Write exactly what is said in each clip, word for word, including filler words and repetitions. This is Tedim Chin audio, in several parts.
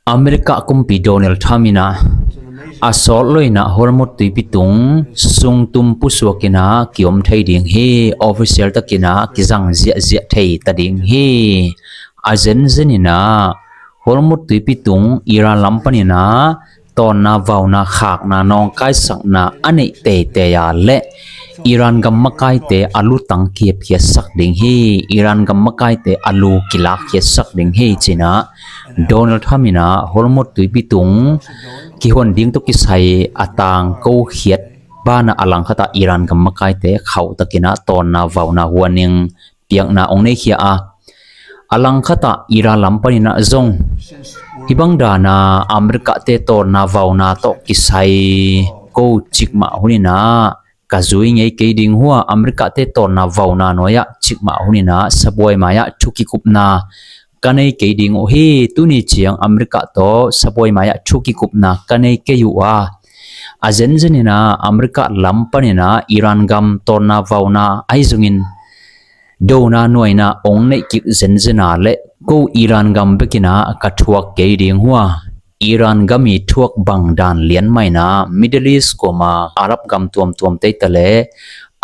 America kumpi Donald Trump in ah a sawt lo in ah Hormuz tuipi tung sungtum pusuak in ah kiom thei ding hi. Official takin ah kizang ziahziah thei ta ding hi. A zenzen in ah Hormuz tuipi tung Iran lam panin ah tawnna vauna khakna nawngkaisakna a neih teitei a leh Iran gam makaite a lutang kihepkhiatsak ding hi. Iran gam makaite a lu kilakkhiatsak ding hi ci-in ah Donald Trump in ah Hormuz tuipi tung kihon ding tawh kisai a tangko khiat banah a langkhat ah Iran gam makaite khauhtakin ah tawnna vauna warning piakna hong neikhia a, a langkhat ah Iran lam panin ah zong hih bang dan ah America-te tawnna vauna tawh kisai ko cikmah hun in ah ka zui ngei kei ding uh a, America-te tawnna vauna nuai-ah cikmah hun in ah sabuai mai-ah thu kikupna ka nei kei ding uh hi. Tuni ciang America tawh sabuai mai-ah thu kikupna ka nei kei uh a, a zenzen in ah America lam panin ah Iran gam tawnna vauna ahi zongin dona nuaina hong neih kik zenzen a leh ko Iran gam bekin ah ka thuak kei ding uh a, Iran gam i thuak bang dan lian mah in ah Middle East kuama Arab gam tuamtuam tei ta leh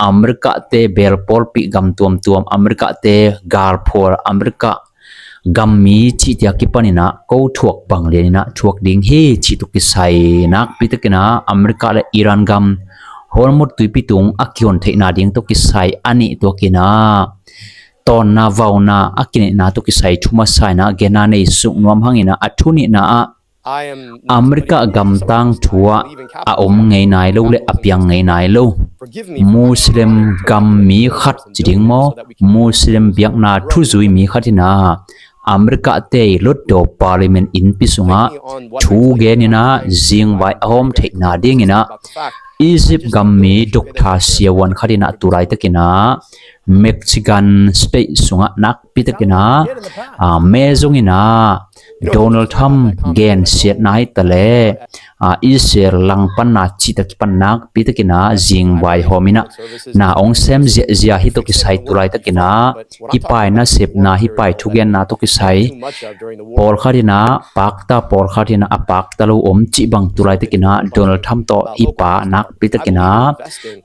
America-te beel pawlpih gam tuamtuam, America-te galphual, America gam mi cihte a kipan in ah ko thuak bang lian in ah thuak ding hi cih tawh kisai nakpi takin ah America leh Iran gam Hormuz tuipi tung a kihon theihna ding tawh kisai a nih tuakin ah tawnna vauna a kineihna tawh kisai thu masa in ah genna nei suk nuam hang in ah a thu nihna ah America gam tangthu ah a om ngei nai lo leh a piang ngei nai lo Muslim gam mi khat ci ding maw, Muslim biakna thuzui mi khat in ah America-te i lotdaw parliament innpi sungah thu gen in ah zingvai a hawm theihna ding in ah Egypt gam mi Doctor siavuan khat in ah tu laitakin ah Michigan State sungah nakpi takin ah, ah, me zong in ah Donald Trump gensiatna hi ta leh, ah, Israel langpanna cihte a kipan nakpi takin ah zingvai hawm in ah na hong sem ziahziah hi tawh kisai tu laitakin ah hih pa i nasepna, hih pa i thugenna tawh kisai pawlkhat in ah pakta, pawlkhat in ah a pakta lo om cih bang tu laitakin ah Donald Trump tawh hih pa nakpi takin ah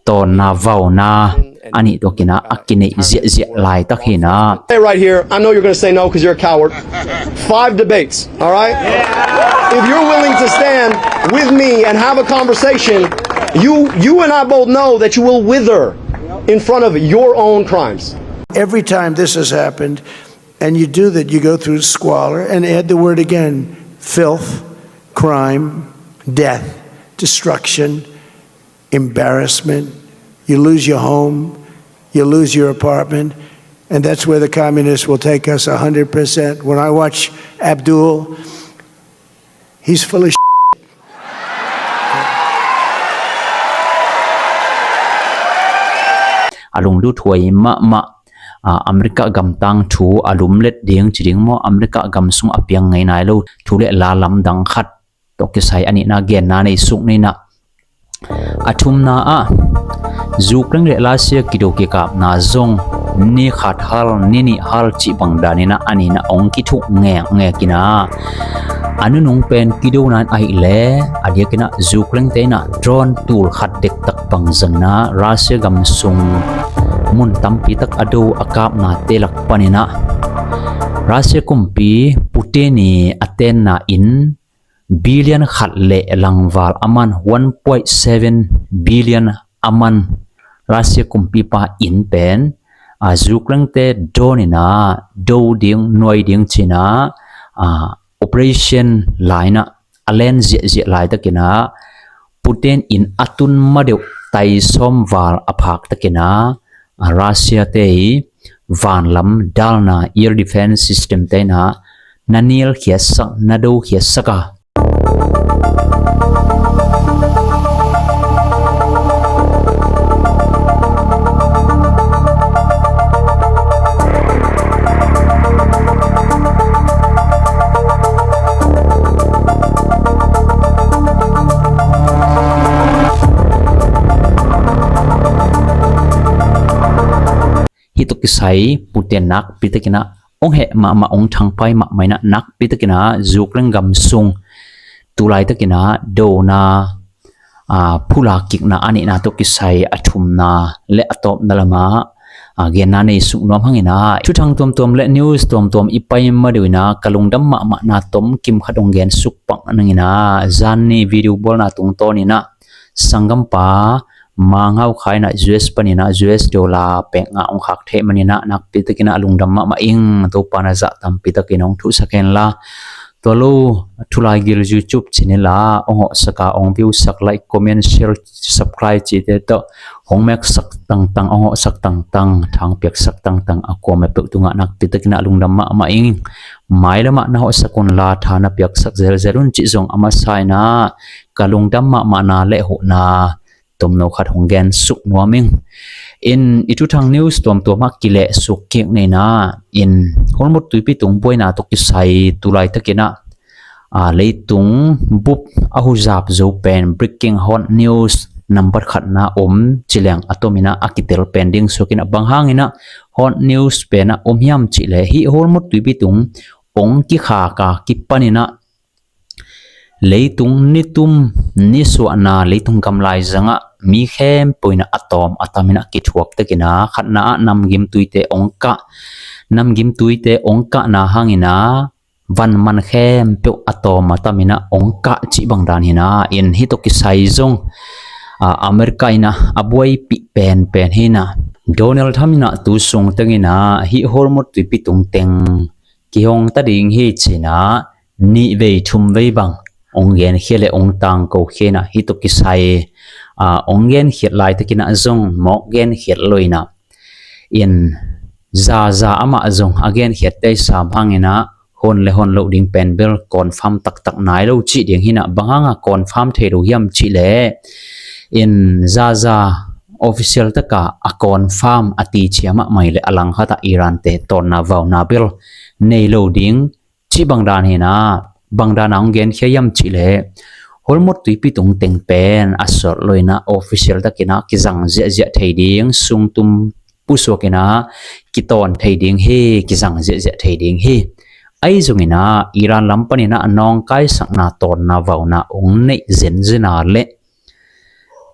tawnna vauna a nih tuakin ah a kineih ziahziah laitak hi in ah. Stay right here. I know you're gonna say no 'cause you're a coward. Five debates, all right? If you're willing to stand with me and have a conversation, you, you and I both know that you will wither in front of your own crimes. Every time this has happened, and you do that, you go through squalor, and add the word again, filth, crime, death, destruction, embarrassment. You lose your home, you lose your apartment, and that's where the communists will take us a hundred percent. When I watch Abdul, he's full of shit. A lunglut huai mahmah, ah, America gam tangthu a lumlet ding ci ding maw, America gam sung a piang ngei nai lo thu leh la lamdang khat tawh kisai a nihna genna nei suk ni in ah. A thumna ah Ukraine leh Russia kido kikapna zong ni khat hal, ni nih hal cih bang dan in ah a nihna hong kithuk ngekngek in ah a nunung pen kidona in ahih leh a diakin ah Ukraine-te in ah drone tul khat dektak bang zang in ah Russia gam sung mun tampi tak a do a kapnate lak panin ah Russia kumpi Putin i a tenna inn billion khat leh langval a man, one point seven billion a man Russia kumpipa inn pen, a, Ukraine-te dawn in ah do ding, nuai ding ci-in ah, a, operation la in ah a len ziahziah laitakin ah Putin in a tun madeuh tai sawm val a phak takin ah, a, Russia-te i vanlam dalna air defense system-te in ah na nilkhiatsak, na dokhiatsak a. Hih tawh kisai Putin nakpi takin ah hong heh mahmah, hong thangpai mahmah inah, nakpi takinah Ukraine gam sung tu laitakinah dona, aa, phulak kikna a nihna tawh kisai a thumna le a tawpna lamah, aa, genna nei suk nuam hanginah, thuthang tuamtuam le news tuamtuam i pai ma deuh inah ka lungdam mahmahna tomkim khat hong gen suk pak nanginah, zan ni video bawlna tungtawninah sanggampa Mang Hau Khai inah U S paninah U S dollar pek nga hong khak theh maninah nakpi takinah lungdam mahmah ing. Topa na zah tampi takin hong thuhsak henla, tua lo Thulaigil YouTube channel ah hong hawhsak a, hong view sak, like, comment, share, subscribe cihte tawh hong meksak tangtang, hong hawhsak tangtang, thang piaksak tangtang a kuamah peuh tungah nakpi takinah lungdam mahmah ing. Mailamah na hawhsak unla tha na piaksak zelzel un cih zong a masa inah ka lungdam mahmahna le huhna tomno khat hong gen suk nuam ing. In i thuthang news tuamtuam ah kileh suk kik neinah, in Hormuz tuipi tung buaina tawh kisai tu laitakinah, aa, leitung bup a huzap zo pen breaking hot news nambat khatna om cileng a tominah a kitel pen ding suakinah, bang hanginah hot news penah om hiam cihleh, hih Hormuz tuipi tung hong kikhak a kipaninah leitung nitum nisuahna, leitung gamlai zangah mi khempeuh inah a tawm a taminah kithuak takinah, khatna ah namgimtuite hong kah, namgimtuite hong kahna hanginah van man khempeuh a tawm a taminah hong kah cih bang dan hinah, in hih tawh kisai zong, aa, America inah a buaipih penpen hinah, Donald Trump inah tu sung tenginah hih Hormuz tuipi tung teng kihong ta ding hi cinah nih vei thum vei bang hong genkhiat le hong tangko khinah, hih tawh kisai, aa, hong genkhiat laitakinah zong mawk genkhiat lo inah, in zaza amah zong a genkhiatte sam hanginah hon le hon loh ding pen bel confirm taktak nai lo cih ding hinah, bang hanga confirm thei lo hiam cihleh, in zaza official taka a confirm a ticia mahmah hileh a langkhatah Iran-te tawnna vauna bel nei lo ding cih bang dan hinah, bang dana hong genkhia hiam cihleh, Hormuz tuipi tung teng pen a sawt lo inah official takinah kizang ziahziah thei ding, sungtum pusuakinah kitawn thei ding hi, kizang ziahziah thei ding hi. Ahi zonginah Iran lam paninah nawngkaisakna tawnna vauna hong neih zenzena le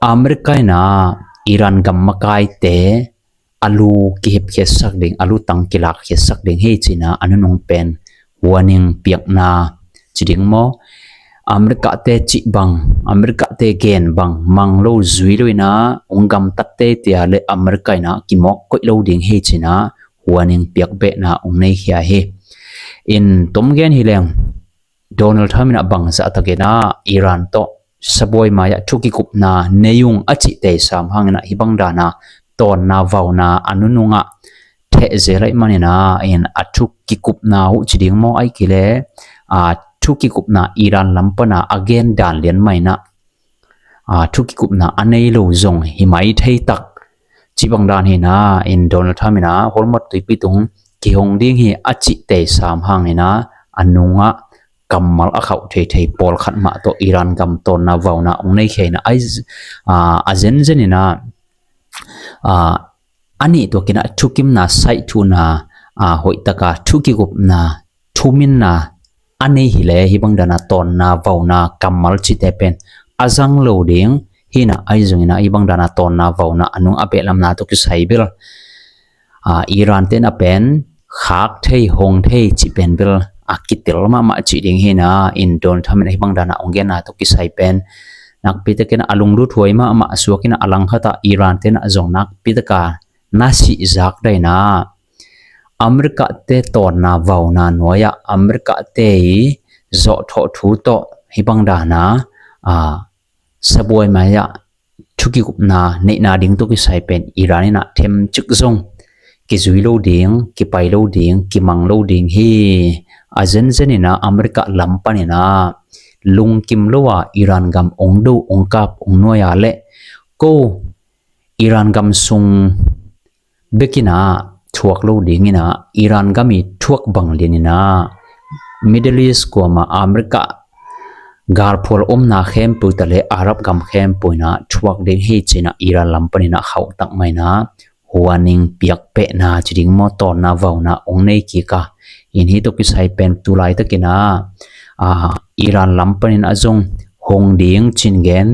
America inah Iran gam makaite a lu kihepkhiatsak ding, a lutang kilakkhiatsak ding hi cinah a nunung pen warning piakna ci ding maw? America-te cih bang, America-te gen bang mang lo zui lo inah hong gamtatte tia le America inah kimawk koih lo ding hi cinah warning piak behna hong neikhia hi. In tom gen hileng, Donald Trump inah bangzah takinah Iran tawh sabuai mai-ah thu kikupna nei ung a cihte sam hanginah hih bang dana tawnna vauna a nunungah thehzel ahih maninah, in a thu kikupna uh ci ding maw, ahih kei leh, aa, thu kikupna Iran lam pana a gen dan lian mah inah, aa, thu kikupna a nei lo zong hi mai thei tak cih bang dan hinah, in Donald Trump inah Hormuz tuipi tung kihong ding hi a cihte sam hanginah a nungah kammal a khauh theithei pawlkhat mah tawh Iran gam tawnna vauna hong neikhia inah, ai, aa, a zenzen inah, aa, a nih tuakinah thukimna, saihthuna, aa, hoihtaka thu kikupna, thuminna a nei hileh hih bang dana tawnna vauna kammal cihte pen a zang lo ding hinah, ahi zonginah hih bang dana tawnna vauna a nung a behlamna tawh kisai bel, aa, Iran-te inah pen khak thei, hong thei cih pen bel a kitel mahmah cih ding hinah, in Donald Trump inah hih bang dana hong genna tawh kisai pen nakpi takinah a lungluthuai mahmah suakinah a langkhatah Iran-te inah zong nakpi taka na sihzak daina, America-te tawnna vauna nuai-ah America-te i zawhthawh thu tawh hih bang dana, aa, sabuai mai-ah thu kikupna neihna ding tawh kisai pen Iran inah themcik zong kizui lo ding, kipai lo ding, kimang lo ding hi. A zenzen inah America lam paninah lungkim lo a Iran gam hong do, hong kap, hong nuai a leh ko Iran gam sung bekinah thuak lo dinginah, Iran gam i thuak bang lianinah Middle East kuama America galphual omna khempeuh ta le Arab gam khempeuh inah thuak ding hi cinah Iran lam paninah khauh tak mah inah warning piak pehna ci ding maw, tawnna vauna ong nei kik a. In hih tawh kisai pen tu laitakin ah, ah, Iran lam panin ah zong hong ding cin gen,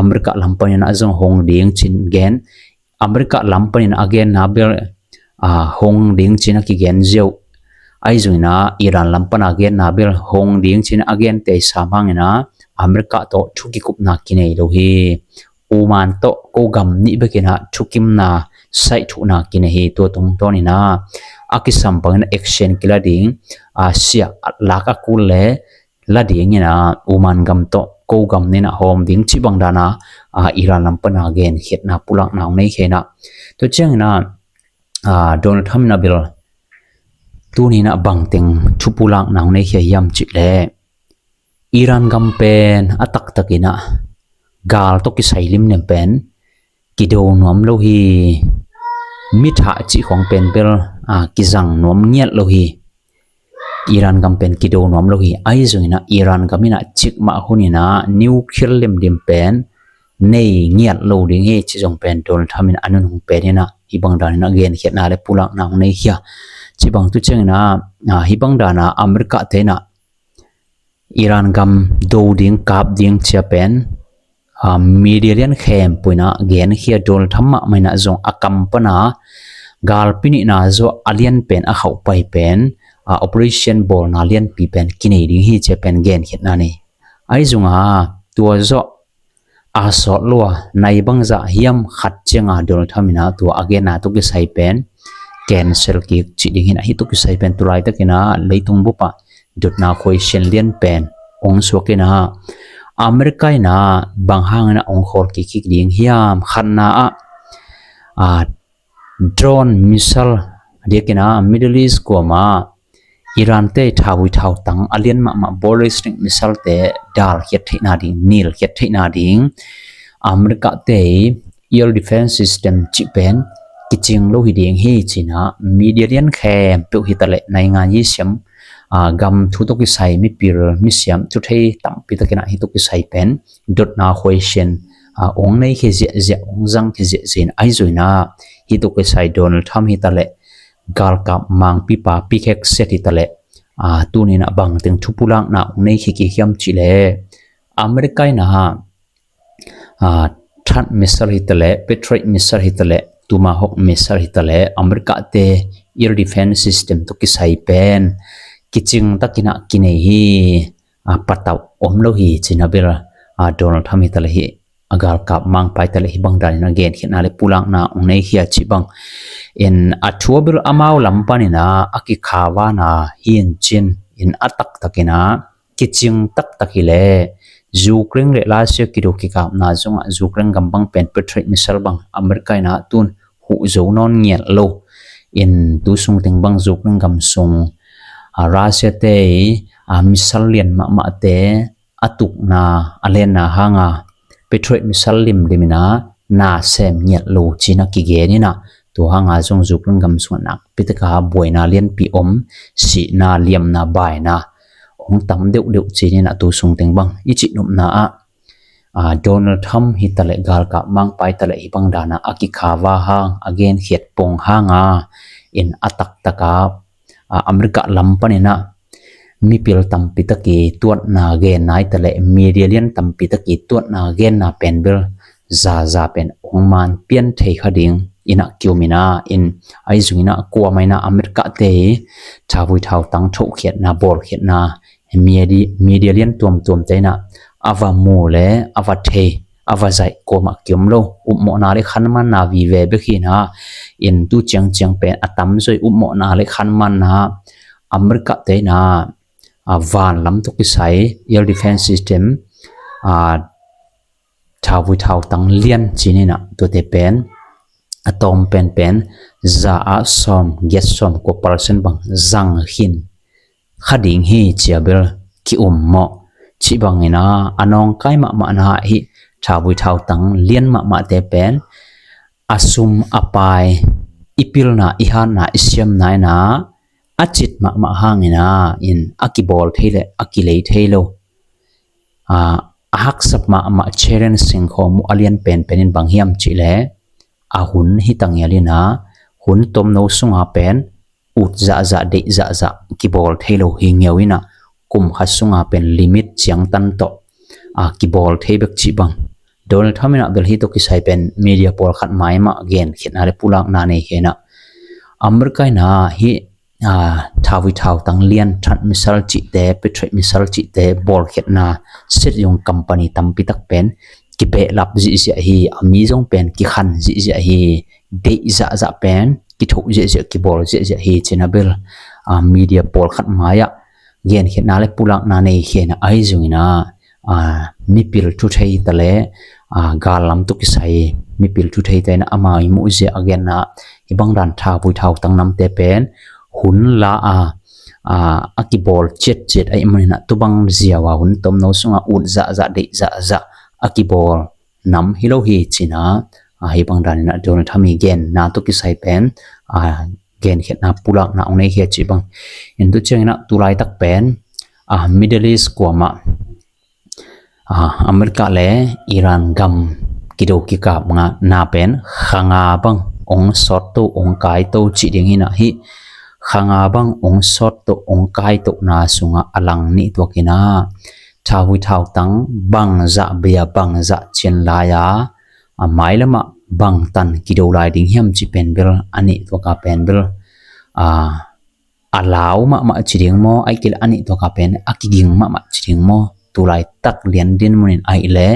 America lam panin ah zong hong ding cin gen, America lam panin a genna bel, ah, hong ding cin a kigen ziau. Ahi zongin ah Iran lam pan a genna bel hong ding cin a gente sam hangin ah America tawh thu kikupna kinei lo hi. Oman tawh ko gam nih bekin ah thukimna saih thuhna kinei hi. Tua tungtawnin ah a kisam bangin ah action kila ding, ah, siah lak a kul le la dingin ah Oman gam tawh ko gam nih in ah hawm ding cih bang dan ah, ah, Iran lam pan a genkhiatna pulakna hong nei khin ah. Tua ciangin ah, ah, Donald Trump in ah bel tuni in ah bangteng thu pulakna hong nei khin hiam cih leh, Iran gam pen a taktakin ah gal tawh kisai limlim pen kido nuam lo hi. Mithah cih khawng pen bel, ah, kizang nuam ngiat lo hi. Iran gam pen kido nuam lo hi. Ahi zongin ah Iran gam in ah cikmah hunin ah nuclear limlim pen nei ngiat lo ding hi cih zong pen Donald Trump in a nunung pen in ah hih bang danin ah genkhiatna le pulakna hong nei khin a. Cih bang tu ciangin ah, ah, hih bang dan ah America te in ah Iran gam do ding, kap ding ci a pen, ah, media lian khempeuh in ah gen khin a. Donald Trump mahmah in ah zong a kam pan a galpi nihna zawh a lian pen, a khauhpai pen, ah, operation bawlna lianpi pen kinei ding hi ci a pen genkhiatna nei. Ahi zongin ah tua zawh a sawt lo a nai bangzah hiam khat ciangin Donald Trump in ah tua a genna tawh kisai pen cancel kik cih ding hi in ah, hih tawh kisai pen tu laitakin ah leitung bup ah dotna question lian pen hong suak in ah, America in ah bang hangin ah hong khawl kik kik ding hiam? Khatna ah, ah, drone missile a diakin ah Middle East kuamah Iran te thauvui thautang a lian mahmah ballistic missile te dalkhiat theihna ding, nilkhiat theihna ding America te air defense system cih pen kicing lo hi ding hi ci in ah media lian khempeuh hi taleh naingan yi siam, ah, gam thu tawh kisai mipil misiam thu thei tampi takin ah hih tawh kisai pen dotna question, ah, hong nei khin ziahziah, hong zang khin ziahziah in ahi zongin ah hih tawh kisai Donald Trump hi taleh galkap mangpipa Pete Hegseth hi taleh, ah, tuni in ah bangteng thu pulakna hong nei khin kik hiam cih leh America in ah, ah, THAAD missile hi taleh, Patriot missile hi taleh, Tomahawk missile hi taleh, America te air defense system tawh kisai pen kicing takin ah kinei hi, ah, patauh om lo hi ci in ah bel, ah, Donald Trump hi taleh hih a galkap mangpa hi taleh hih bang danin ah genkhiatna le pulakna hong nei khin a. Cih bangin a thu a bel amau lam panin ah a kikhavana hi in cin in a taktakin ah kicing taktak hi leh Ukraine le Russia kido kikapna zongah Ukraine gam bang pen Patriot missile bang America in ah tun huh zo nawn ngiat lo in tu sung teng bang Ukraine gam sung, ah, Russia te, ah, missile lian mahmah te a tukna, a lenna hanga Patriot missile limlim in ah na sem ngiat lo ci in ah kigen in ah, tua hanga zong Ukraine gam sungah nakpi taka buaina lianpi om, sihna, liamna, baina hong tam deuhdeuh ci in ah tu sung teng bang i cih nopna ah, ah, Donald Trump hi taleh galkap mangpa hi taleh hih bang dan ah a kikhava hang, a genkhiat pong hanga in a taktaka, ah, America lam panin ah mipil tampi taki tuatna genna hi taleh media lian tampi taki tuatna genna pen bel zaza pen hong man pian thei kha ding in ah ki-um in ah in, ahi zongin ah kuamah in ah America te thauvui thautang thohkhiatna, bawlkhiatna media, media lian tuamtuam te in ah a va mu le a va thei, a va zaih kuamah ki-om lo. Upmawhna le khanmanna vive bek hi in ah in tu ciangciang pen a tamzaw i upmawhna le khanmanna America te in ah, ah, van lam tawh kisai air defense system, ah, thauvui thautang lian ci in ah tuate pen a tawm penpen za ah sawm giat sawm kua percent bang zang khin kha ding hi ci a bel ki-um mawh. Cih bangin ah a nawngkai mahmahna ah hih thauvui thautang lian mahmahte pen a sum a pai, i pilna, i hatna, i siamna in ah a cit mahmah hangin ah in a kibawl thei le a kilei thei lo, ah, a haksa mahmah challenge singkhawm uh a lian penpen in bang hiam cih leh a hun hi ta ngial in ah hun tomno sunga pen ut zahzah, deih zahzah kibawl thei lo hi ngeu inah, kum khat sunga pen limit ciangtan tawh a kibawl thei bek cih bang. Donald Trump inah bel hih tawh kisai pen media pawlkhat mai mah genkhiatna le pulakna nei hi inah, America inah hih a, thauvui thautang lian, Thaad missile cihte, Patriot missile cihte bawlkhiatna set zong company tampi tak pen kibehlap zihziah hi, a mi zong pen kikhan zihziah hi, deih zahzah pen kithoh ziahziah, kibawl ziahziah hi cih inah bel, a, media pawlkhat mai-ah genkhiatna le pulakna nei hi inah, ahi zongin ah, a, mipil thu thei ta le, a, gal lam tawh kisai mipil thu thei ta inah, ama i muhzia a genna, hih bang dan thauvui thautang namte pen hun la a, a, a kibawl ciatciat ahih manin ah, tu bang ziau a hun tomno sunga ut zahzah, deih zahzah a kibawl nam hi lo hi cih inah, a, hih bang dan inah Donald Trump i genna tawh kisai pen, a, genkhiatna pulakna hong nei hi a cih bang. In tu ciangin ah tu laitak pen, a, Middle East kuamah, a, America le Iran gam kido kikapna pen kha nga bang hong sawt to, hong kai to cih ding hi inah, hih kha nga bang hong sawt to, hong kai tona sungah a lang nih tuak inah, thauvui thautang bangzah bei a, bangzah cian lai a, a, mailamah bangtan kido lai ding hiam cih pen bel a nih tuaka pen bel, a, a lau mahmah ci ding maw, ahih kei leh a nih tuaka pen a kiging mahmah ci ding maw, tu laitak lian dinmun in ahih leh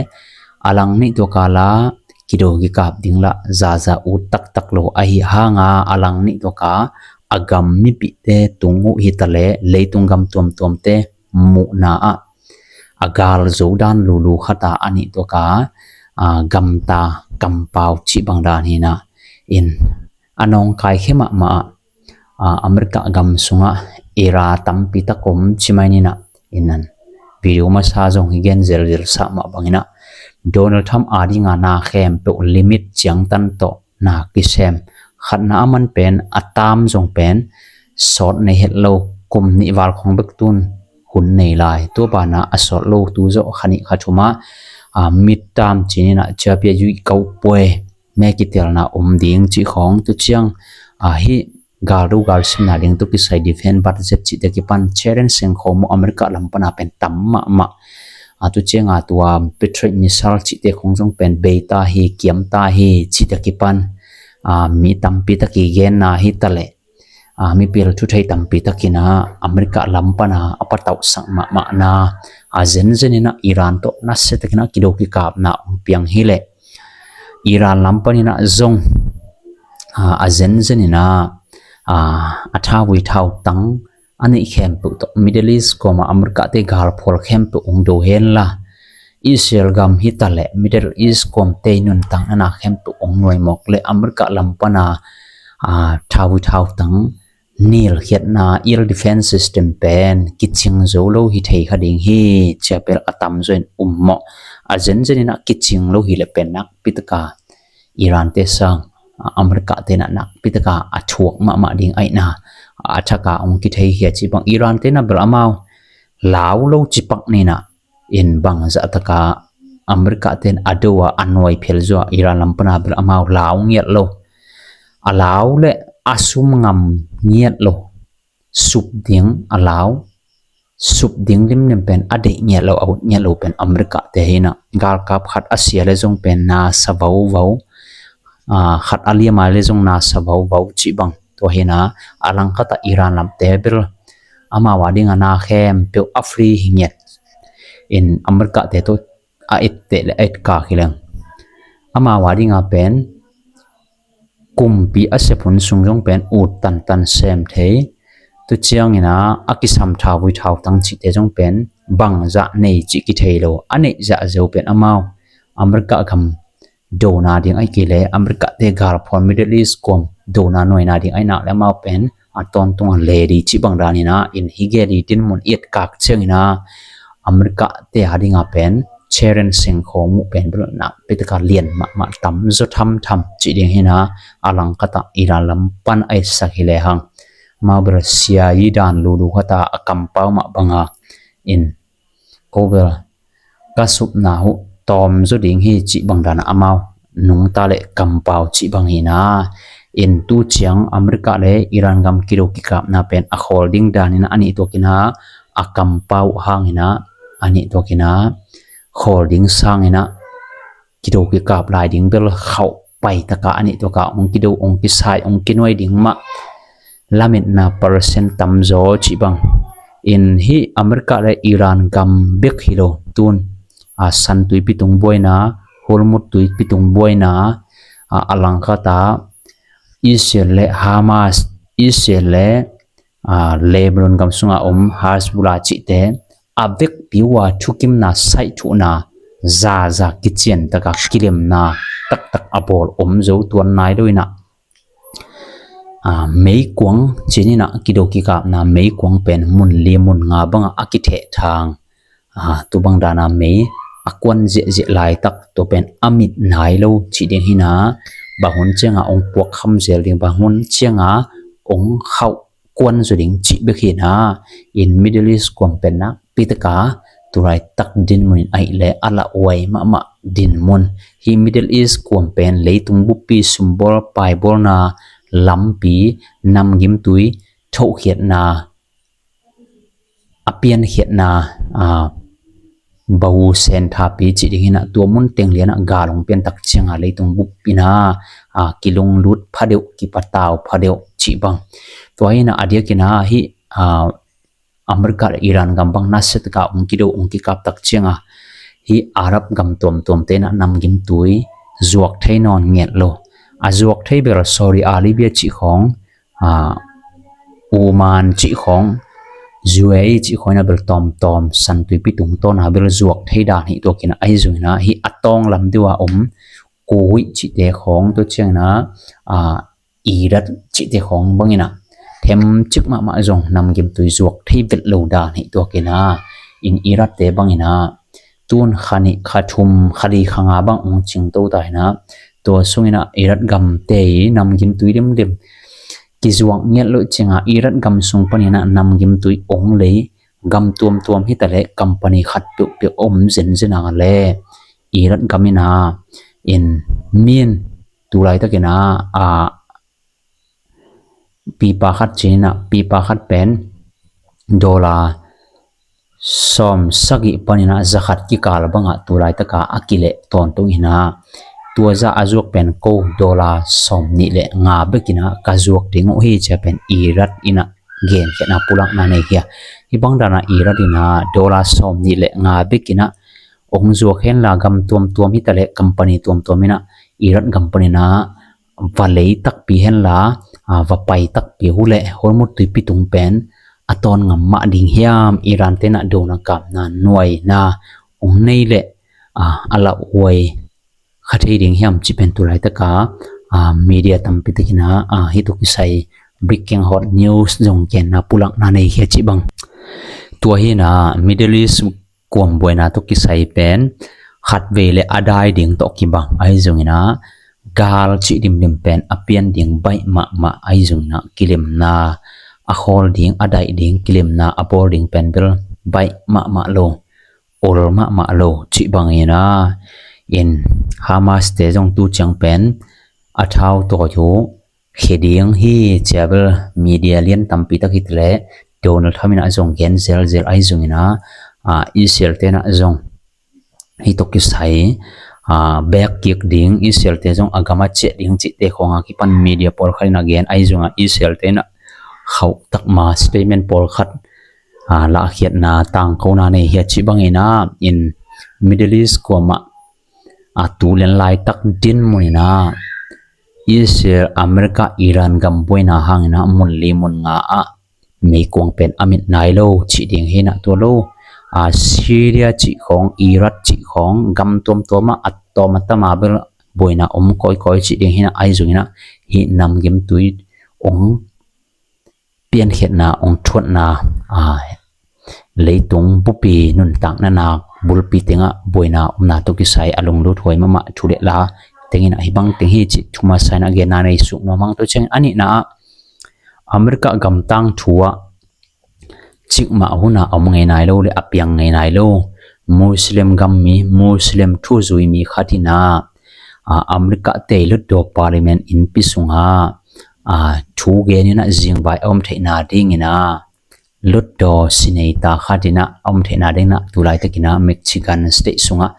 a lang nih tuaka la kido kikap ding lah zaza ut taktak lo ahi hanga, a lang nih tuaka a gam mipihte tung uh hi ta leh, leitung gam tuamtuamte muhna ah a gal zo dan lulu khat a, a nih tuaka, a, gamta kampau cih bang dan hi inah, in a nawngkai khia mahmah ah, a, America gam sungah era tampi tak om ci mai ni inah, in an video masa zong hi gen zelzel sah mah bang inah, Donald Trump a dinga na khempeuh limit ciangtan tawh na kisem. Khatna a man pen a tam zong pen sawt nei het lo, kum nih val khong bek tun hun nei lai. Tua banah a sawt lo tu zawh kha nih kha thum ah, a, midterm ci ni inah, ciapia yuih kau puai, me kitelna om ding cih khong. Tu ciang, a, hih galdo galsimna ding tawh kisai defense budget cihte kipan challenge seng khawm uh America lam pana pen tam mahmah. A, tu cianga tua Patriot missile cihte khong zong pen bei ta hi, kiam ta hi cihte kipan, a, mi tampi tak i genna hi ta leh, a, mipil thu thei tampi tak inah America lam pana a patauhsak mahmahna, a, zenzen inah Iran tawh nasia tak inah kido kikapna hong piang hi leh, Iran lam pan inah zong, a, a zenzen inah, a, a thauvui thautang a neih khempeuh tawh Middle East kuamah America te galphual khempeuh hong do hen la, Israel gam hi ta leh Middle East kuamte i nuntakna khempeuh hong nuaimawk leh America lam pana, a, thauvui thautang nilkhiatna air defense system pen kicing zo lo hi thei kha ding hi, cia bel a tamzaw in um mawh. A zenzen inah kicing lo hi leh pen nakpi taka Iran te sang, a, America te inah nakpi taka a thuak mahmah ding ahihna a thaka hong kithei hi a cih bang. Iran te inah bel amau lau lo cipak ni inah, in bangzah taka America te in a do a, a nuai phel zaw a, Iran lam pana bel amau lau ngiat lo. A lau leh a sum ngam ngiat lo. Sup ding a lau, sup ding limlim pen a deih ngiat lo, a ut ngiat lo pen America te hi inah, galkap khat a sia leh zong pen na sa vauvau, a, khat a liam a leh zong na sa vauvau cih bang. Tua hi inah a langkhat ah Iran lamte bel amau a dinga na khempeuh a free hi ngiat. In America te tawh a etteh leh a etkak hi leng, amau a dinga pen kumpi a sep hun sung zong pen ut tantan sem thei. Tu ciang inah a kisam thauvui thautang cihte zong pen bangzah nei cih kithei lo. A neih zahzah pen amau America gam dona ding ahih kei leh America te galphual Middle East kuam dona nuaina ding ahih nak leh amau pen a tawntung a ledi cih bang dan inah, in hi gel i dinmun i etkak ciang inah America te a dinga pen challenge seng khawm uh pen bel nakpi taka lian mahmah, tamzaw thamtham cih ding hi inah, a langkhat ah Iran lam pan a etsak hi lehang, amau bel sia i dan lulu khat a a kampau mah banga, in ko bel ka supna uh tawmzaw ding hi cih bang dan ah amau nungta leh kampau cih bang hi inah, In tu ciang America le Iran gam kido kikapna pen a khawl ding danin a nih tuakin a, a kampau hangin a, a nih tuakin a khawl ding sangin a, kido kikap lai ding bel khauh pai taka a nih tuaka hong kido, hong kisai, hong kinuai ding mah lametna percent tamzaw cih bang. In hih America le Iran gam bek hi lo, tun a, San Tuipi tung buaina, Hormuz Tuipi tung buaina, a, a langkhat a Israel le Hamas, Israel le, a, Lebanon gam sunga om Hezbollah cihte a vekpi uh a thukimna saih thuhna zaza kician taka kilemna taktak a bawl om zo tuan nai lo in a, a, meikuang cih in a kido kikapna meikuang pen mun li mun nga banga a kitheh thang, a, tu bang dana mei a kuan ziahziah laitak tua pen a mit nai lo cih ding hi in a, bang hun cianga hong puak khamzel ding, bang hun cianga hong khauh kuan zaw ding cih bek hi in a. In Middle East kuam pen nakpi taka tulaitak dinmun in ahih leh a lauhuai mahmah dinmun. Hih Middle East kuam pen leitung buppi sumbawl paibawlna lampi, namgimtui thohkhiatna, a piankhiatna, a, bahu senthapi cih ding hi in a, tua mun teng lian a gal hong piantak cianga leitung bup in a, a, kilunglut phadeuh, kipatau phadeuh cih bang. Tua hi in a, a diakin a hih, a, America le Iran gam bang nasia taka hong kido, hong kikaptak cianga hih Arab gam tuamtuamte in a namgimtui zuak thei nawn ngiat lo. A zuak thei bel Saudi Arabia cih khawng, a, Oman cih khawng, U A E cih khawng in a bel tawmtawm San Tuipi tungtawna bel zuak thei dan hi tuakin a, ahi zongin a hih a tawng lam deuh a om Kuwait cihte khawng, tua ciangin a, a, Iraq cihte khawng bangin a themcik mahmah zong namgimtui zuak thei vet lo dan hi tuakin a, in Iraqte bangin a tun kha nih kha thum kha li kha nga bang hong cingto ta hi in a, tua sungin a Iraq gamte i namgimtui limlim kizuak ngiat loh cianga Iraq gam sung panin a namgimtui hong lei gam tuamtuam hi ta leh company khat peuhpeuh om zenzen a le Iraq gam in a, in min tulaitakin a, a, pipa khat cih in a, pipa khat pen dollar sawm sagih panin a za khat kikal banga tulaitaka a kileh tawntung hi in a, tua za a zuak pen ko dollar sawm nih le nga bekin a ka zuak ding uh hi ci a pen Iraq in a genkhiatna pulakna nei hi a. Hih bang dana Iraq in a dollar sawm nih le nga bekin a hong zuak henla gam tuamtuam hi ta leh company tuamtuam in a Iraq gam panin a va lei takpi henla, a, va pai takpi uh leh Hormuz tuipi tung pen a tawn ngam mah ding hiam, Iran te in a dona kapna nuaina hong nei leh, a, a lauhuai kha thei ding hiam cih pen tulaitaka, a, media tampi takin a, a, hih tawh kisai breaking hot news zong genna pulakna nei hi a cih bang. Tua hi in a Middle East kuam buaina tawh kisai pen khatvei le a dai ding tawh kibang ahi zongin a, gal cih dimdim pen a pian ding baih mahmah ahi zongin a, kilemna a khawl ding, a daih ding, kilemna a bawl ding pen bel baih mahmah lo, ol mahmah lo cih bangin a, in Hamas te zong tu ciang pen a thau tawi uh khia ding hi ci a bel media lian tampi tak hi ta leh Donald Trump in a zong gen zelzel ahi zongin a, a, Israel te in a zong hih tawh kisai, a, bek kik ding, Israel te zong a gam a ciah ding cihte khawng a kipan media pawlkhat in a gen ahi zongin a Israel te in a khauh takma statement pawlkhat, a, lahkhiatna tangkona nei hi a cih bangin a, in Middle East kuamah a tu lian laitak dinmun in a Israel, America, Iran gam buaina hangin a mun li mun nga ah meikuang pen a mit nai lo cih ding hi in a, tua lo, a, Syria cih khawng, Iraq cih khawng gam tuamtuam ah a tawm a tam a bel buaina om kawikawi cih ding hi in a, ahi zongin a hih namgimtui hong piankhiatna, hong thuatna, a, leitung bupi nuntakna nak bulpi tengah buaina omna tawh kisai a lunglut huai mahmah thu le la teng in a hih bang teng hi cih thu masa in a genna nei suk nuam hang. Tua ciangin a nihna ah America gam tangthu ah cikmah hun a om ngei nai lo le a piang ngei nai lo Muslim gam mi, Muslim thuzui mi khat in a, a, America te i lut dawh parliament innpi sungah a, thu gen inah zingvai a om theihna dingin ah Lotdaw Sinei ta khat inah a om theihna dingin ah tulaitakin ah Michigan State sungah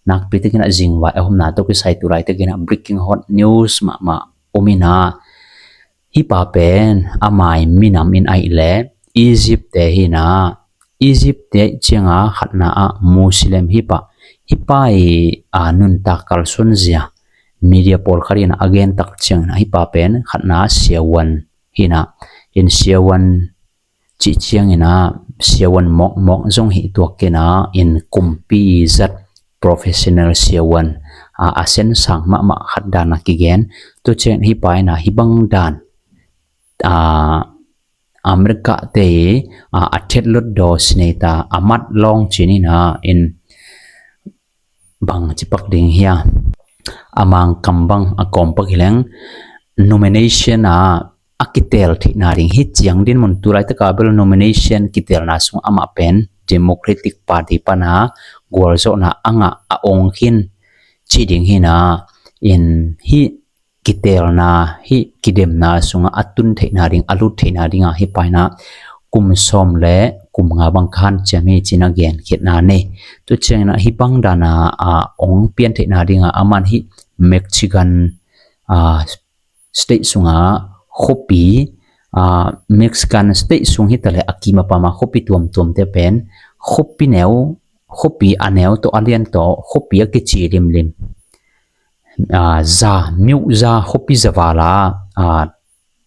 nakpitakin ah zingvai a omna tawh kisai tulaitakin ah breaking hot news mahmah om inah, hih pa pen amai minam in ahih leh Egypt te hi inah, Egypt te ciangah khatna ah Muslim hi pah, hih pa i, a, nuntak kalsuanzia media pawlkhat inah a gen tak ciangin ah hih pa pen khatna ah siavuan hi inah, in siavuan cih ciangin ah siavuan mawkmawk zong hi tuak kei inah, in kumpi i zat professional siavuan, a, a sensang mahmah khat dan a kigen. Tua ciangin hih pa inah hih bang dan, a, America te i, a, a thet Lotdaw Sinei ta a mat lawng cin inah, in bang cipak ding hia, a Mangkam bang a kawmpak hi leng nomination ah a kitel theihna ding hi ciang din mun, tulaitaka bel nomination kitelna sung amah pen Democratic Party pana gualzawhna a ngah a ong khin cih ding hi inah, in hih kitelna, hih kidemna sungah a tun theihna ding, a lut theihna dingah hih pa inah kum sawm le kum nga bang ka hanciam hi cin a genkhiatna nei. Tua ciangin ah hih bang dan a, a, ong pian theihna dingah aman hih Michigan, a, State sungah khuapi, a, Michigan State sung hi taleh a kim a pam a khuapi tuamtuamte pen khuapi neu, khuapi a neu tawh a lian tawh khuapi a kici limlim, a, za, miuh za, khuapi za val a, a,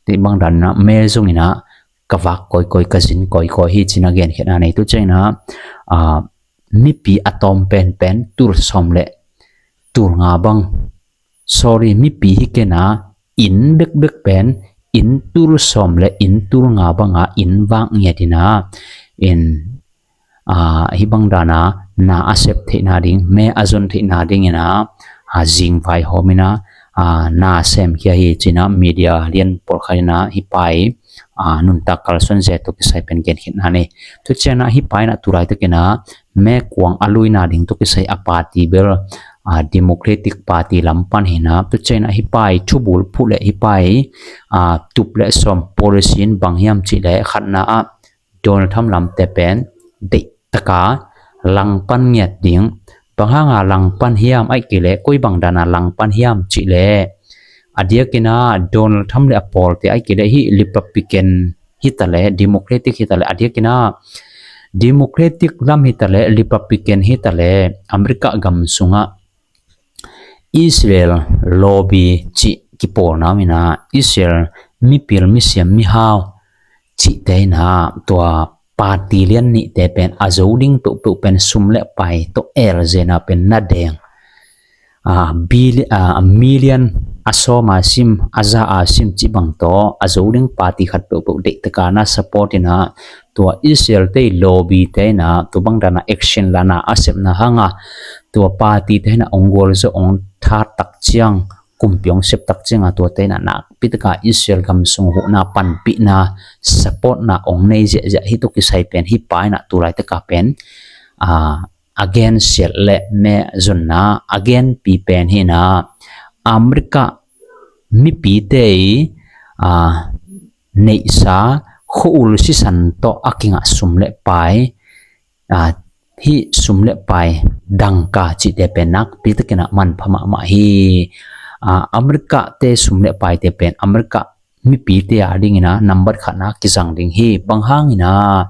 tei bang dan inah me zong inah ka vak kawikawi, ka zin kawikawi hi cin a genkhiatna nei. Tua ciangin ah, a, mipi a tawm penpen tul sawm le tul nga bang, sorry, mipi hi kei inah inn bekbek pen inn tul sawm le inn tul nga banga inn vak ngiat inah, in, a, hih bang dan a na a sep theihna ding, me a zon theihna dingin ah, a, zingvai hawm inah, a, na semkhia hi cin ah media lian pawlkhat inah hih pa i, a, nuntak kalsuanzia tawh kisai pen genkhiatna nei. Tua ciangin ah hih pa inah tulaitakin ah me kuang a luina ding tawh kisai a party bel, a, Democratic Party lam pan hi inah, tua ciangin ah hih pa i thubul phuh le hih pa i, a, tup le sawm policy in bang hiam cih leh khatna ah Donald Trump lamte pen deihtaka langpan ngiat ding. Bang hanga langpan hiam ahih kei leh, koi bang dana langpan hiam cih leh, a diakin ah Donald Trump le a pawlte ahih kei leh hih Republican hi taleh, Democratic hi taleh, a diakin ah Democratic lam hi taleh, Republican hi taleh, America gam sungah Israel lobby cih kipawlna om inah, Israel mipil, misiam, mihau cihte inah tua party lian nihte pen a zo ding peuhpeuh pen sum le pai tawh elzena pen na deng, a, billi-, a, million a sawm a sim, a za a sim cih bang tawh a zo ding party khat peuhpeuh deihtaka na support inah, tua Israel te i lobby te inah tua bang dana action lana a sepna hanga tua party te inah ong gualzawh, ong that tak ciang, kumpi ong sep tak cianga tuate inah nakpitaka Israel gam sung huhna panpihna, supportna ong nei ziahziah hi tawh kisai pen hih pa inah tulaitaka pen, a, a gensiat le me zonna a genpi pen hi inah, America mipite i, a, neihsa khua-ul sisan tawh a kingah sum le pai, a, hih sum le pai dangka cihte pen nakpitakin ah manpha mahmah hi. A, America te sum le paite pen America mipite adingin ah nambat khatna kizang ding hi. Bang hangin ah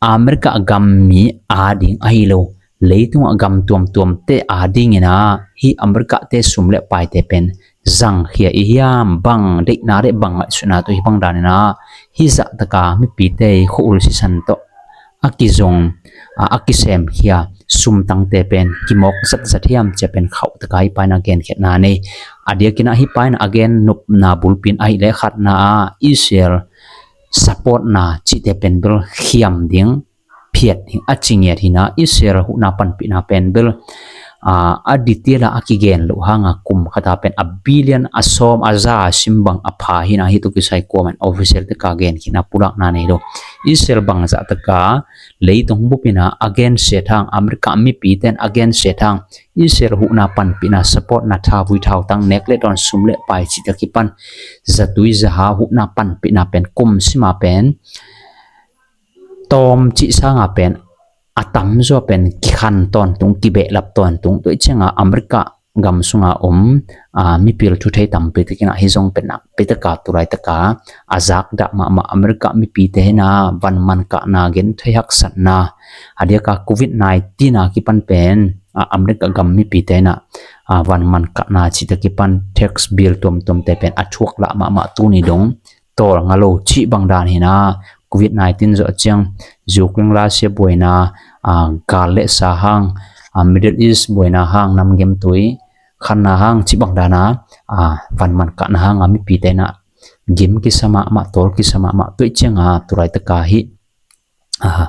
America gam mi ading ahi lo, leitungah gam tuamtuamte adingin ah hih America te sum le paite pen zangkhia i hiam, bang deihna le bang ngaihsutna tawh hih bang danin ah hih zahtaka mipite i khua-ul sisan tawh a kizong, a, a kisemkhia sumtangte pen kimawk zatzat hiam cia pen khauhtaka hih pa in a genkhiatna nei. A diakin ah hih pa in a gen nopna bulpi in ahih leh khatna ah Israel supportna cihte pen bel khiam ding, phiat ding a ci ngiat hi in ah, Israel huhna panpihna pen bel a, a detail a a kigen loh hanga kum khata pen a billion a sawm a za a sim bang a pha hi na, hi tu kisai kuaman official te ka gen khina pulakna nei lo. Israel bangzah taka leitung bupina a genset hang, America mipi ten a genset hang, Israel huhna panpihna support na tha vui thau tang nek le dawn sum le pai cih ta kipan zatui zaha huhna panpihna pen kum sima pen tawm cih sanga pen a tamzaw pen kikhan tawntung, kibehlap tawntung. Tua i cianga America gam sunga om, a, mipil thuthei tampi takina hi zong pen nakpi taka tulai taka a zakdah mahmah America mipite hina van man kahna, genthei haksatna, a diaka covid nineteen a kipan pen, a, America gam mipite hina, a, van man kahna cih ta kipan tax bill tuamtuamte pen a thuak lah mahmah tuni dong tawl nga lo cih bang dan hina, covid nineteen zawh ciang Ukraine Russia buaina, a, gal le sa hang, a, Middle East buaina hang, nam gemtui khanna hang cih bang dana, a, van man kahna hanga mipite hina gim kisa mahmah, tawl kisa mahmah. Tua i cianga tulai taka hi, a,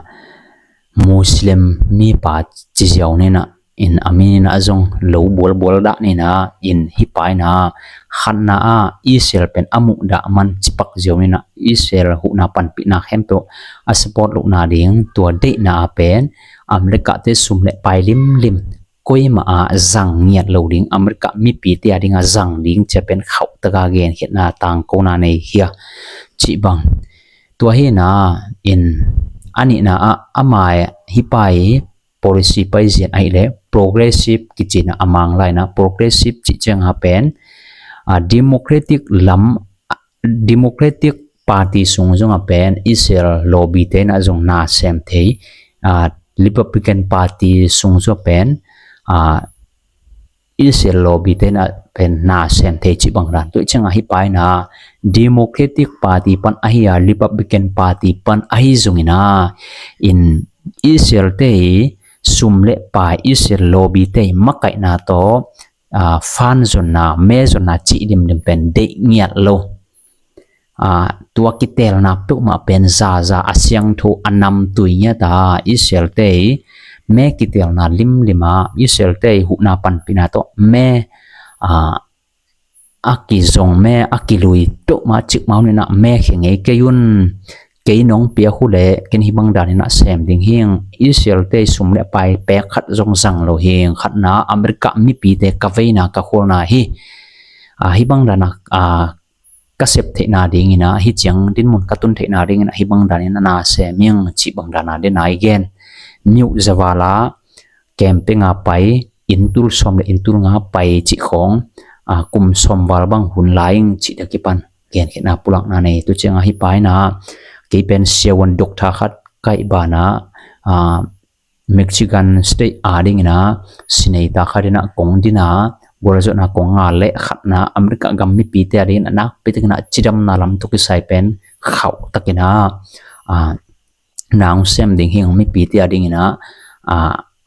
Muslim mipa ci ziau nina in a mi nina zong lo bualbual dah nina in hi paina khatna a Israel pen a muh dah man cipak ziau nina Israel huhna panpihna khempeuh a support lohna ding tua deihna a pen America te sum le pai limlim koima a zang ngiat lo ding, America mipite a dinga zang ding cia pen khauh taka genkhiatna tangkona nei hia cih bang. Tua hina in a nihna ah ama hi pai policy pai zian ahileh progressive kicina a mang laina, progressive cih cianga pen, a, democratic lam, a, democratic party sung zong a pen Israel lobby te na zong na sem thei, a, Republican party sung zong a pen, a, Israel lobby te na pen na sem thei cih bang dan. Tua i cianga hi paina democratic party pan ahi a Republican party pan ahi zongina in Israel te sum le pai Israel lobby te makaihna tawh, a, fan zonna, me zonna cih dimdim pen deih ngiat lo. A, tua kitelna peuhmah pen zaza a siangtho a namtui ngiata Israel te me kitelna limlima Israel te huhna panpihna tawh me, a, a kizong me a kilui peuhmah cikmau nina me khe ngei kei un, kei nong piak hu le ken hi bang danina sem ding hing, Israel te sum le pai pek khat zong zang lo hing, khatna America mipite ka veina ka khualna hi, a, hi bang dana, a, ka sep theihna dingina hi ciang dinmun ka tun theihna dingina hi bang danina na sem hing cih bang dana dena i gen. Miuh zavala campinga pai intul sawm le intul nga pai cih khawng, a, kum sawm val bang hun laing cih ta kipan genkhiatna pulakna nei. Tu cianga hi paina kei pen siavuan doctor khat kaih bana, a, Michigan State a dingina sinei ta khat ina kong dina gualzawhna kong nga le khatna America gam mipite a dingina nakpi takina cidamna lam tu kisai pen khauh takina, a, nang sem ding hing mipite a dingina, a,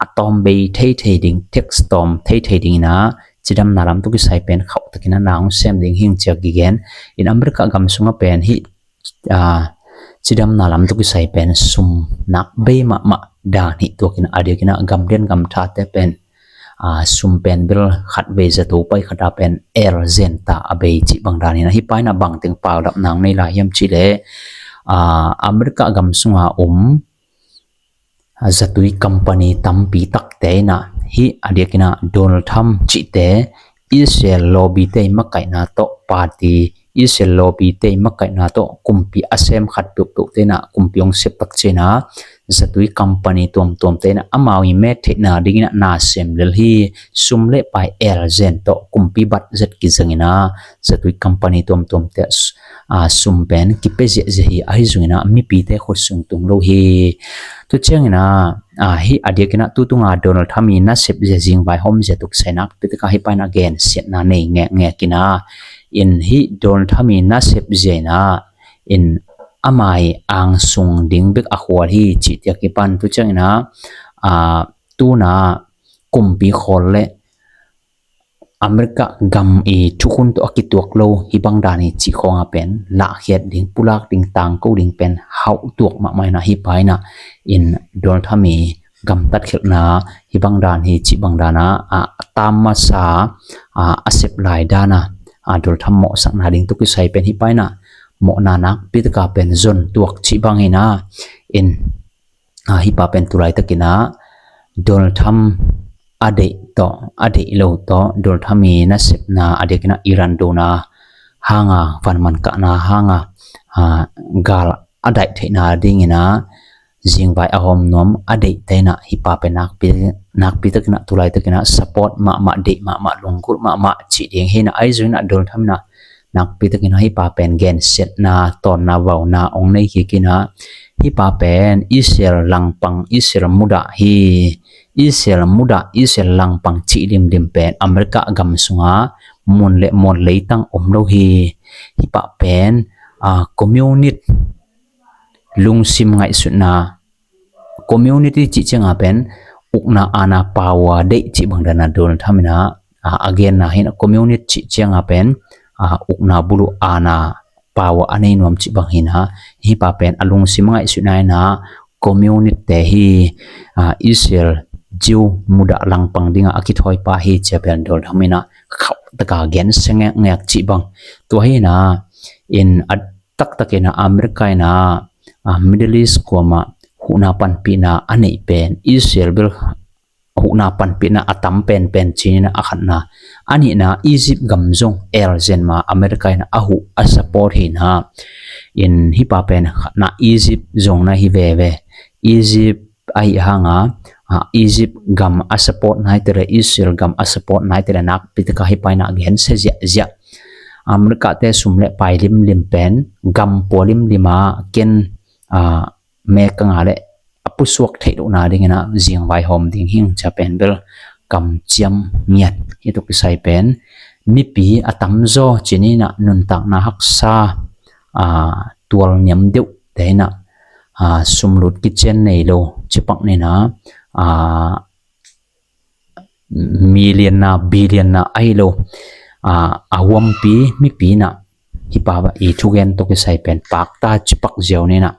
a tawm bei thei thei ding, tax tawm thei thei dingina cidamna lam tu kisai pen khauh takina nang sem ding hing cia kigen. In America gam sunga pen hi, a, cidamna lam tu kisai pen sum nak bei mahmah dan hi tuakina a diakina gam lian gam thate pen, a, sum pen bil khat vei zato pai khata pen el zen ta a bei cih bang danina hi paina bang teng pau dap nang nei lai hiam cih le, a, America gam sunga om, a, zatui company tampi takte ina hi a diakina Donald Trump cihte Israel lobby te makaihna tawh party, Israel lobby te makaihna tawh kumpi a sem khat peuhpeuh te ina kumpi hong sep tak cina zatui company tuamtuam te ina amau i met theihna dingina na sem lel hi. Sum le pai el zen tawh kumpi bat zet kizangina zatui company tuamtuam te, a, sum pen kipe ziahziah hi ahi zongina mipite khut sung tung lo hi. Tu ciangina, a, hi a diakina tutunga Donald Trump i nasep ziazing vai hom zia tuk sainak pitika hi paina gen siatna nei ngekngekina in hi Donald Trump i nasep ziaina in amai angsung ding bek a khual hi cih tiak kipan tu ciangina, a, tuna kumpi khawl le America gam i thukhun tawh a kituak lo hi bang dan i cih khawnga pen lahkhiat ding, pulak ding, tangko ding pen hauh tuak mahmah ina hi paina in Donald Trump i gamtat khelhna, hih bang dan hi cih bang dan a, a tam masa a, a sep lai dan a, a Donald Trump mawhsakna ding tawh kisai pen hih pa in a mawhna nakpi taka pen zon tuak cih bang hi na. In a, hih pa pen tu laitakin a Donald Trump a deih tawh a deih lo tawh, Donald Trump i nasepna a diakin a Iran dona hanga, vanman kahna hanga, a, gal a daih theihna dingin a zingvai a hawm nuam a deihte in a hih pa pen nakpi, nakpi takin a tu laitakin a support mahmah, deih mahmah, lunggulh mahmah cih ding hi na. Ahi zongin a Donald Trump in a nakpi takin a hih pa pen gensiatna, tawnna, vauna hong nei kik in a, hih pa pen Israel langpang, Israel mudah hi, Israel mudah, Israel langpang cih limlim pen America gam sunga mun le mual leitang om lo hi. Hih pa pen, a, communist lungsim ngaihsutna, communist cih cianga pen ukna, aana, power deih cih bang dan a Donald Trump in a, a, a genna hi na. Communist cih cianga pen, a, ukna, buluh, aana, power a nei nuam cih bang hi na. Hih pa pen a lungsim ngaihsutna in a communist te hi, a, Israel Jew mudah langpang dinga a kithawi pa hi ci-a pen Donald Trump in a khauh taka gensia ngekngek cih bang. Tua hi na, in a taktakin a America in a, a, Middle East kuamah huhna panpihna a neih pen Israel bel huhna panpihna a tam penpen ci-in a, a khatna. A nihna, Egypt gam zong elzen ma America in a huh a support hi na. In hih pa pen khatna, Egypt zong na hi veve. Egypt ahi hanga, a, Egypt gam a support naite le Israel gam a support naite le nakpi taka hih pa in a gensia ziahziah. America te sum le pai limlim pen gam pua limlim a ken, a, mek ka nga le a pusuak theih lohna dingin a zingvai hawm ding hi ing ci-a pen bel kamciam ngiat. Hih tawh kisai pen mipi a tamzaw ci-in a nuntakna haksa, a, tual niam deuh te in a, a, sumlut kician nei lo cipak ni na, a, million na, billion na ahi lo, a, a huampi mipi in a hih pa i thugen tawh kisai pen pakta cipak ziau ni na.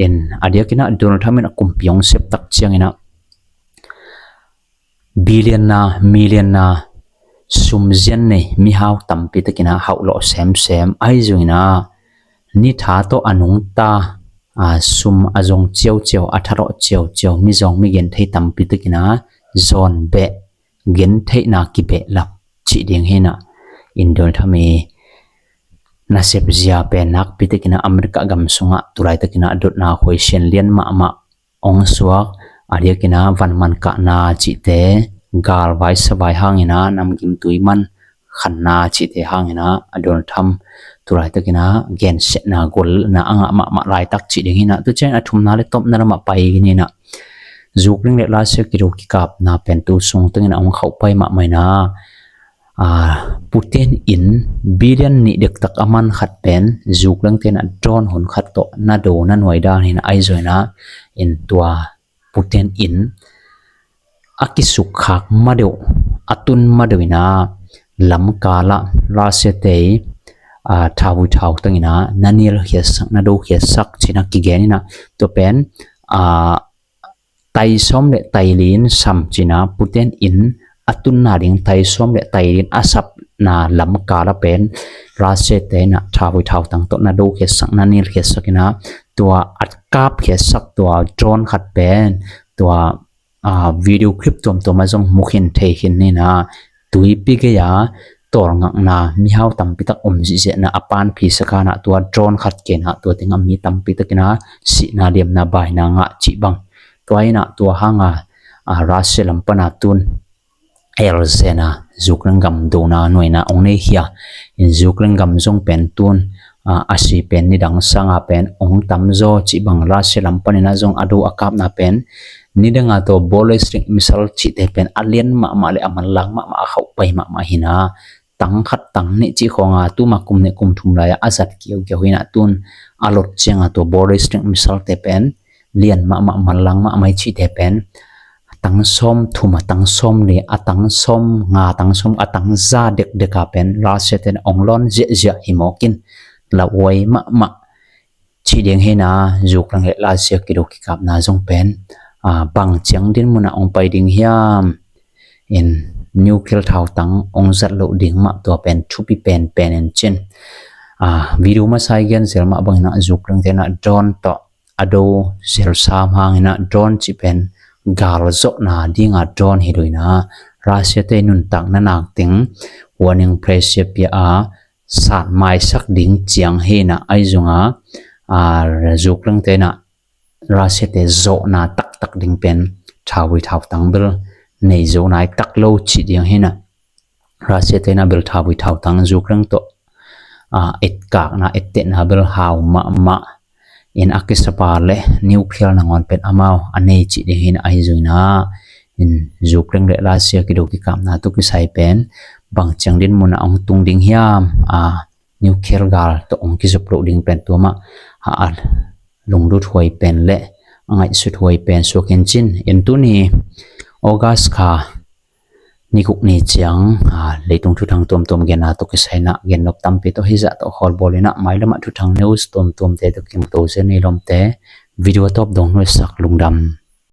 In a diakin a Donald Trump in a kumpi hong sep tak ciangin a billion na, million na sum zian nei mihau tampi takin a hauhlawh semsem ahi zongin a nitha tawh a nungta, a, sum a zong ciauciau, a thalawh ciauciau, mizawng migenthei tampi takin a zawn beh, gentheihna kibehlap cih ding hi na. In Donald Trump i nasep zia pen nakpi takin a America gam sungah tu laitakin a dotna khuaisian lian mahmah hong suak. A diakin a vanman kahna cihte, galvai savai hangin a namgim tui man khanna cihte hangin a, a Donald Trump tu laitakin a gensiatna, golna a ngah mahmah laitak cih ding hi na. Tua ciangin a thumna le tawpna lamah pai ni na. Ukraine le Russia kido kikapna pen tu sung tengin a hong khauh pai mahmah hi na. A, Putin in billion nih dektak a man khat pen Ukraine te in a drone hun khat tawh na do na nuai dan hi na. Ahi zongin a in tua Putin in a kisukkhak madeuh, a tun madeuh in a lamkal ah Russia te i, a, thauvui thautang in a na nilkhiatsak, na dokhiatsak ci-in a kigen hi na. Tua pen, a, tai sawm le tai li in sam ci-in a Putin in a tunna ding tai sawm le tai li in a sapna lamkal ah pen Russia te in a thauvui thautang tawh na dokhiatsak, na nilkhiatsak in a, tua a kapkhiatsak tua drone khat pen tua, a, video clip tuamtuam ah zong mu khin thei khin ni na. Tuipi gei a tawlngakna, mihau tampi tak om zihziahna a panphisak a na, tua drone khat ken a tua teng a mi tampi takin a sihna, liamna, baina ngah cih bang. Tua hi na, tua hang a, a, Russia lam pan a tun elzen a Ukraine gam dona nuaina hong nei hi a. In Ukraine gam zong pen tun, a, a si pen nidang sang a pen hong tamzaw cih bang, Russia lam panin a zong a do a kapna pen nidang a tua ballistic missile cihte pen a lian mahmah le a manlang mahmah, a khauh pai mahmah hi na. Tang khat, tang nih cih khawng a tuma kum nih kum thum lai a a zat kiaukiau hi na, tun a lot ciang a tua ballistic missile te pen lian mahmah, manlang mahmah i cihte pen tang sawm thum, a tang sawm li, a tang sawm nga, a tang sawm, a tang za dekdek a pen Russia te in hong lawn ziahziah hi mawk in, lauhuai mahmah cih ding hi na. Ukraine le Russia kido kikapna zong pen, a, bang ciang din munah hong pai ding hiam? In nuclear thautang hong zat loh ding mah tua pen thupi penpen in cin. A, video masa i gen zel mah bangin ah Ukraine te in ah drone tawh a do zel sam hangin ah drone cih pen gal zawhna dinga drone hi lo in ah Russia te nuntakna nak ding warning pressure pia a sat maisak ding ciang hi in ah ahi zongin ah, a, Ukraine te in ah Russia te zawhna taktak ding pen thauvui thautang bel nei zo nai tak lo cih ding hi in ah Russia te in ah bel thauvui thautang Ukraine tawh, a, etkakna ettehna bel hau mahmah in a kisapa le nuclear nangawn pen amau a nei cih ding hi in ah ahi zongin ah in Ukraine le Russia kido kikapna tawh kisai pen bang ciang din munah hong tung ding hiam? A, nuclear gal tawh hong kizop loh ding pen tua mah a, a lunglut huai pen le a ngaihsut huai pen suak in cin. In tuni August kha ni guk ni ciang, a, leitung thuthang tuamtuam genna tawh kisai in ah gennop tampi tawh hizah tawh khawlbawl in ah mailam ah thuthang news tuamtuamte tawh kimuto zel ni lawmte. Video tawp dong nuaisak lungdam.